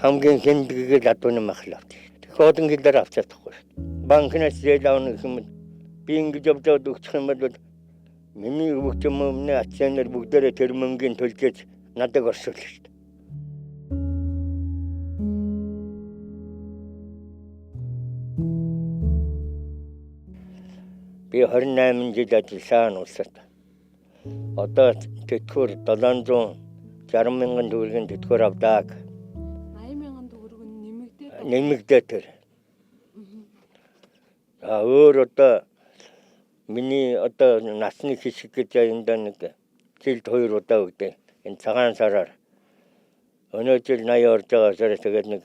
Хамгийн хэмдгийг л адууны мах л авчих. Тэгэхээр хоног авч чадахгүй шүү дээ. Банкнаас зээл авна гэх юм би ингэж явж байгаад өгчих юм бол миний өвөг ч юм уу миний ачаанаар бүгдээрээ тэр мөнгөний төлжөөж надад оршуулна шүү дээ. Би 28 жил ажилласан улсад. Одоо тэтгэвэр 760 мянган төгрөгийн тэтгэвэр авдаг. 80 мянган төгрөг нь нэмэгдээд Нэмэгдээ тэр. А өөр одоо миний одоо насны хэсэг гэж энд нэг жилд 2 удаа өгдөг. Энэ цагаан сараар өнөө жил 80 орж байгаа сараа тэгээд нэг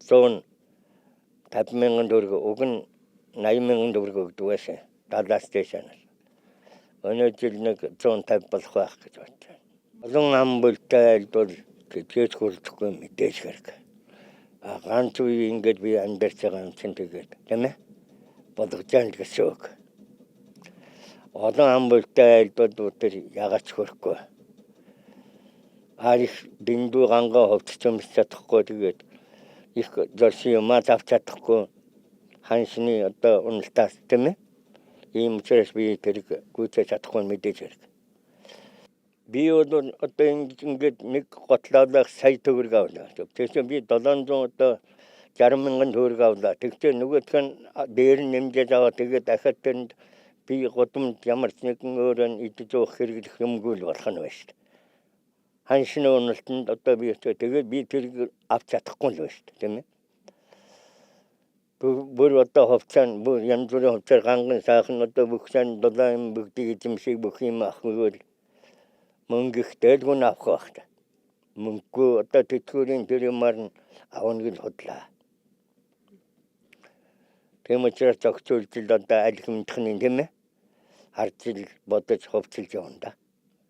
150 мянган төгрөг уг нь 80 мянган төгрөг өгдөг байсан. 70-аас дээш нь. Өнөө жил нэг 150 болох байх гэж бодож байна. Олон ам бүлтэй айлдвал тэтгэж хүрдэхгүй мэдээж хэрэг. А ганц үе ингээд би амьдарч байгаа юм чинь тэгээд тийм ээ болгож яана гэсэн үг. Олон ам бүлтэй айлдвал тэр ягач хөрөхгүй. А их дэндүү гангаа ховдч өмсч чадахгүй тэгээд их зорсон юмаа авч чадахгүй ханшны одоо уналтаас тийм ээ. Ийм учраас би тэрийг гүйцэж чадахгүй мэдээж хэрэг. Би бол одоо ингээд нэг готлоолох сая төгрөг авлаа. Тэгэхээр би 700 одоо 60 мянган төгрөг авлаа. Тэгэхээр нөгөөх нь дээр нь нэмжээж аваа. Тэгээд дахиад тэнд би гудамд ямар ч нэгэн өөрөө идэж уух хэрэглэх юмгүй л болох нь байна шүү дээ. Ханшны уналтанд одоо би тэгээд би тэрийг авч чадахгүй л байна шүү дээ, тийм ээ. Бүр одоо хувцас бүр янз бүрийн хувцас ганган сайхан одоо бүх сан дулаан юм бүгдийг эзэмшиг бүх юм авах гэвэл мөнгө их дээлгүй авах байх та. Мөнгөгүй одоо тэтгэврийн тэр юмар нь авна гэж худлаа. Тийм учраас зохицуулж л одоо аль хэмтхний тийм ээ харж ил бодож хувцалж явна да.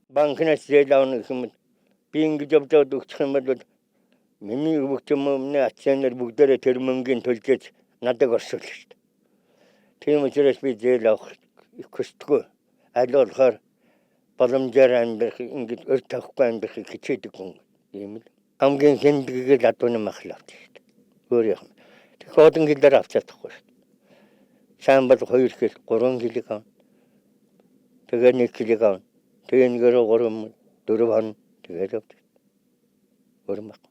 Банкнаас зээл авна гэх юм би ингэж явж байгаад өгчих юм бол миний өвөг ч юм уу миний ачаанаар бүгдээрээ тэр мөнгөний төлжөөж надад оршуулна шүү дээ. Тийм учраас би зээл авах их хүсдэггүй. Аль болохоор боломжоор амьдрах ингэж өр тавихгүй амьдрахыг хичээдэг хүн юм л. Хамгийн хэмдгийг л адууны мах л авчих шүү дээ. Өөр юм. Тэгэхээр хоолн хилээр авч чадахгүй шүү дээ. Сайн бол 2 кг, 3 кг авна. Тэгээ 1 кг авна. Тэгээ нэгээрээ 3 4 хоног тэгээд авчих. Өөр юм баг.